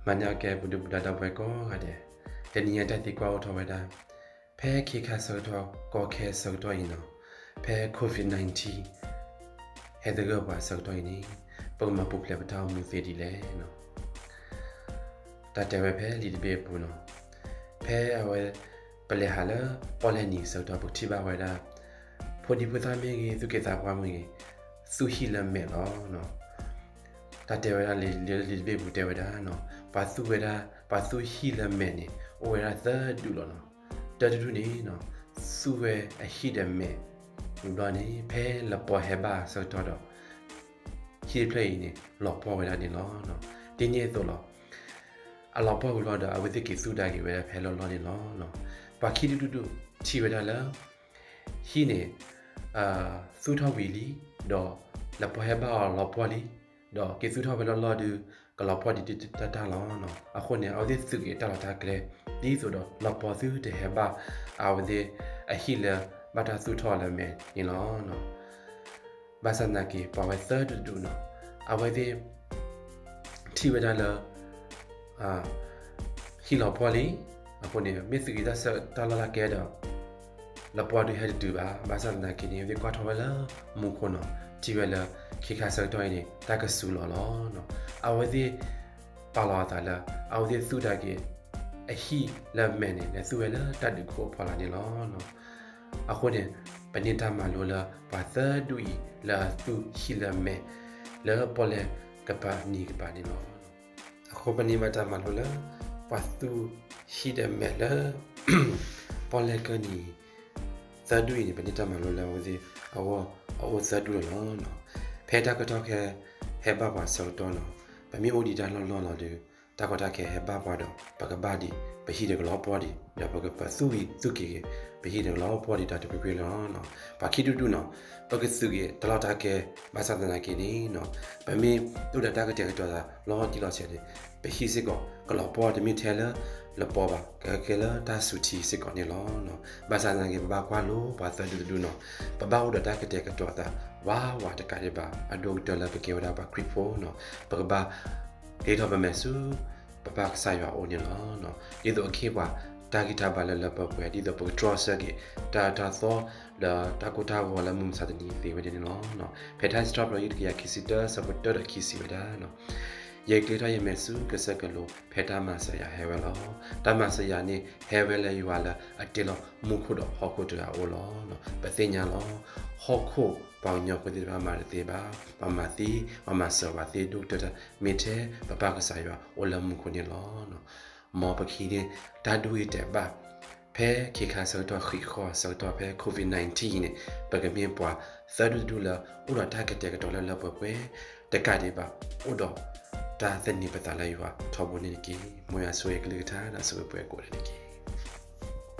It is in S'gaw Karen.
မၤန့ၢ်အီၣ်ကဲ ပဒုၣ်ပဒါဒီပုၢ်ဝဲၢ်ကိးဂၤဒဲး, တနံၤညါတၢ်သံကွၢ်အိၣ်ထီၣ်ဝဲဒၣ် ဖဲခ့ခါဆၢကတီၢ် ကီခဲဆၢကတီၢ်အံၤနီၤ, ဖဲ COVID nineteen ဟဲသဂၢၢ်ပှၤဆၢကတီၢ်အံၤန့ၣ် ပကမၤပူၤဖျဲးပတၢ်အိၣ်မူသ့ဒ်လဲၣ်နီၤ. တၢ်တဲဝဲဖဲလံာ်တဘ့ၣ်အပူၤနီၤ, ဖဲအဝဲ ပလဲၤဟးလၢပီၣ်လဲၣ်နံၤဆၢကတီၢ် ပကထံၣ်ဘၣ်ဝဲဒၣ် ဖိဒံဖိသၣ်မ့ၢ်ဂ့ၤ သူၣ်က့သးပှၢ်မ့ၢ်ဂ့ၤ သူၣ်ဟံၣ်လၢမဲာ်လီၤ. တၢ်တဲဝဲဒၣ်လံာ်တဘ့ၣ်ပူၤတဲဝဲဒၣ်, ပှၤသူၣ်ဝဲဒၣ် ပှၤသူၣ်ဟံၣ်လၢမဲာ်န့ၣ် အိၣ်ဝဲဒၣ်သၢဒူၣ်လီၤနီၤ. တၢတဒူၣ်န့ၣ် သူၣ်ဝဲအဟံၣ်ဒီးမဲာ် ဝံၤဘျီန့ၣ် ဖဲလပီဟဲဘၣ်ဆၢကတီၢ်ဒီး ဟံၣ်တဖျၢၣ်အံၤန့ၣ် လီၤပှီၢ်ဝဲဒၣ်န့ၣ်လီၤ. ဒ်န့ၣ်အသိးလီၤ. အလီၤပှီၢ်ဝံၤလီၤဒီး အဝဲသ့ၣ်က့ၤသူၣ်ဒါက့ၤဝဲဒၣ်ဖဲလီၢ်လီၢ်န့ၣ်လီၤ. ပှၤခံဒူၣ်ဒူၣ်ဒူၣ်ထံၣ်ဝဲဒၣ်လၢ ဟံၣ်န့ၣ် သူၣ်ထီၣ်ဝံၤလံ, ဒီးလပီဟဲဘၣ်အီၤလီၤပှီၢ်လံ, ဒီးက့ၤသူၣ်ထီၣ်ဖဲလီၢ်လီၢ်ဒုး ကလီၤပှီၢ်ဒံးတၢ်တၢ်လီၤ. အဃိန့ၣ် အဝဲသ့ၣ်သုးက့ၤတၢ်လီၢ်တၢ်ကျဲ ဒ်သိးဒီးလီၤပှီၢ်သုတဟဲဘၣ် အဝဲသ့ၣ်အဟံၣ်လၢဘၣ်တၢ်သူၣ်ထီၣ်လၢမဲာ်န့ၣ်လီၤ. ဘၣ်ဆၣ်သနာ်က့ ပှၤဝဲသၢဒူၣ်တဒူၣ်နီၤ အဝဲသ့ၣ် ထံၣ်ဝဲဒၣ်လၢ ဟံၣ်လီၤပှီၢ်လံ. အဃိန့ၣ် မ့ၢ်သုးက့ၤတၢ်လီၢ်တၢ်ကျဲဒီး လပီဒုးဟဲတတုၤဘၣ်. ဘၣ်ဆၣ်သနာ်က့န့ၣ် အဝဲသ့ၣ်ကွၢ်ထီၣ်ဝဲလၢမူခိၣ်နီၤ ထံၣ်ဝဲလၢ ခ့ခါဆၢကတီၢ်အံၤန့ၣ် တၢ်ကစူၤလီၤလီၤ. အဝဲသ့ၣ် ပာ်လီၤအသးလၢ အဝဲသ့ၣ်သူၣ်ဒါက့ၤ အဟံၣ်လၢမဲာ်န့ၣ် လဲၤသူၣ်ဝဲလၢတၢ်ဒုးခိၣ်အဖီလာ်န့ၣ်လီၤ. အဃိန့ၣ် ပန့ၢ်တၢ်မၤလိလၢ ပှၤသၢဒူၣ်အံၤလၢအသူၣ်ဟံၣ်လၢမဲာ် လၢပီၣ်လဲၣ်ကပၤနံၤကပၤန့ၣ်လီၤ. အဃိပန့ၢ်ဘၣ်တၢ်မၤလိလၢ ပှၤသူၣ်ဟံၣ်ဒီးမဲာ်လၢ ပီၣ်လဲၣ်ကပၤနံၤ သၢဒူၣ်အံၤန့ၣ် ပန့ၢ်တၢ်မၤလိလၢအဝဲသ့ၣ်အဂီၢ် အအိၣ်သၢဒူၣ်န့ၣ်လီၤ. ဖဲတၢ်ကီတၢ်ခဲဟဲဘၣ်ပှၤဆၢကတီၢ်နီၤ ပမ့ၢ်အိၣ်ဒံးတၢ်လီၢ်လီၢ်လီၤဒီး တၢ်ကီတၢ်ခဲဟဲဘၣ်ပှၤဒီး ပကဘၣ်ဒံး ပဟံၣ်ဒီးကလီၤပှီၢ်ဒံး ဒီးပကပသူၣ်ဂံၢ်သူၣ်က့ၤဂ့ၤ ပဟံၣ်ဒီးကလီၤပှီၢ်ဒံးတၢ်တပှဲၤပှဲၤလီၤ. ပှၤခံဒူၣ်ဒူၣ်နီၤ ပကသုးက့ၤတၢ်လီၢ်တၢ်ကျဲ ဘၣ်ဆၣ်သနာ်က့န့ၣ် ပမ့ၢ်အိၣ်ဒီးတၢ်ကတဲာ်ကတီၤသးလီၤတံၢ်လီၤဆဲးန့ၣ် ပဟံၣ်စ့ၢ်ကီး ကလီၤပှီၢ်တမ့ၢ်ထဲလၢလပီဘၣ် ကကဲလၢတၢ်စူၤထံစ့ၢ်ကီးန့ၣ်လီၤ. ဘၣ်ဆၣ်သနာ်က့ ပဘၣ်ကွၢ်လိပှၤသၢဒူၣ်တဒူၣ်နီၤ ပဘၣ်အိၣ်ဒီးတၢ်ကတဲာ်ကတီၤသး ဝးဝးတကးဒံးဘၣ် အဒိၣ်ကတၢၢ်လၢပကဲဝဲဒၣ်ပှၤခရံာ်ဖိနီၤ ပကဘၣ် က့ၤထီၣ်ပမဲာ်ဆူ ပပၢ်ကစၢ်ယွၤအအိၣ်န့ၣ်လီၤ. ဒ်သိးအခ့အပှၤ တၢ်ဂံၢ်တၢ်ဘါလၢလၢပှဲၤပှဲၤ ဒ်သိးပကတြီဆၢက့ၤ တၢ်တၢ်သီ ဒီးတၢ်ကိၢ်တၢ်ဂီၤလၢမုၢ်မဆါတနံၤသ့ဝဲန့ၣ်လီၤ. ဖဲထါစံးထီၣ်ပတြၢၤ တကယၤခံဆံတၢ ဆၢဖိတၢဒီးခံဆံဝဲဒၣ် ယက့ၤထီၣ်ယမဲာ်ဆူကစၢၢ်ကလိၤ ဖဲတၢ်မၤစၢၤယၤဟဲဝဲလီၤ. တၢ်မၤစၢၤယၤန့ၣ် ဟဲဝဲလၢယွၤလၢအတ့လီၤမူခိၣ်ဒီးဟီၣ်ခိၣ်တဂၤအအိၣ်လီၤ. ပသ့ၣ်ညါလီၤ. ဟီၣ်ခိၣ်ပှၤကညီဖိသ့ၣ်တဖၣ်မၤတသ့ဘၣ်. ပှၤမၤသံ ပှၤမၤစၢၤပှၤသ့ဒိၣ်ကတၢၢ်တၢ် မ့ၢ်ထဲပပၢ်ကစၢ်ယွၤအိၣ်လၢမူခိၣ်န့ၣ်လီၤ. မ်ပကဟံးန့ၢ်တၢ်ဒ်အံၤတဲဘၣ် ဖဲခ့ခါဆၢကတီၢ်ဃံးဃီဆၢကတီၢ်ဖဲ COVID nineteen အံၤန့ၣ် ပကမ့ၢ်ပှၤသၢဒူၣ်တဒူၣ်လၢအိၣ်ဒီးတၢ်ကတဲာ်ကတီၤလၢလၢပှဲၤပှဲၤ တကးဒံးဘၣ် အိၣ်ဒီးတၢ်သန့ၤပသးလၢယွၤထီဘိန့ၣ်တက့ၢ်. မ်ယွၤဆိၣ်ဂ့ၤကလုၢ်ကထါဒီးဆိၣ်ဂ့ၤပှၤကိးဂၤဒဲးတက့ၢ်.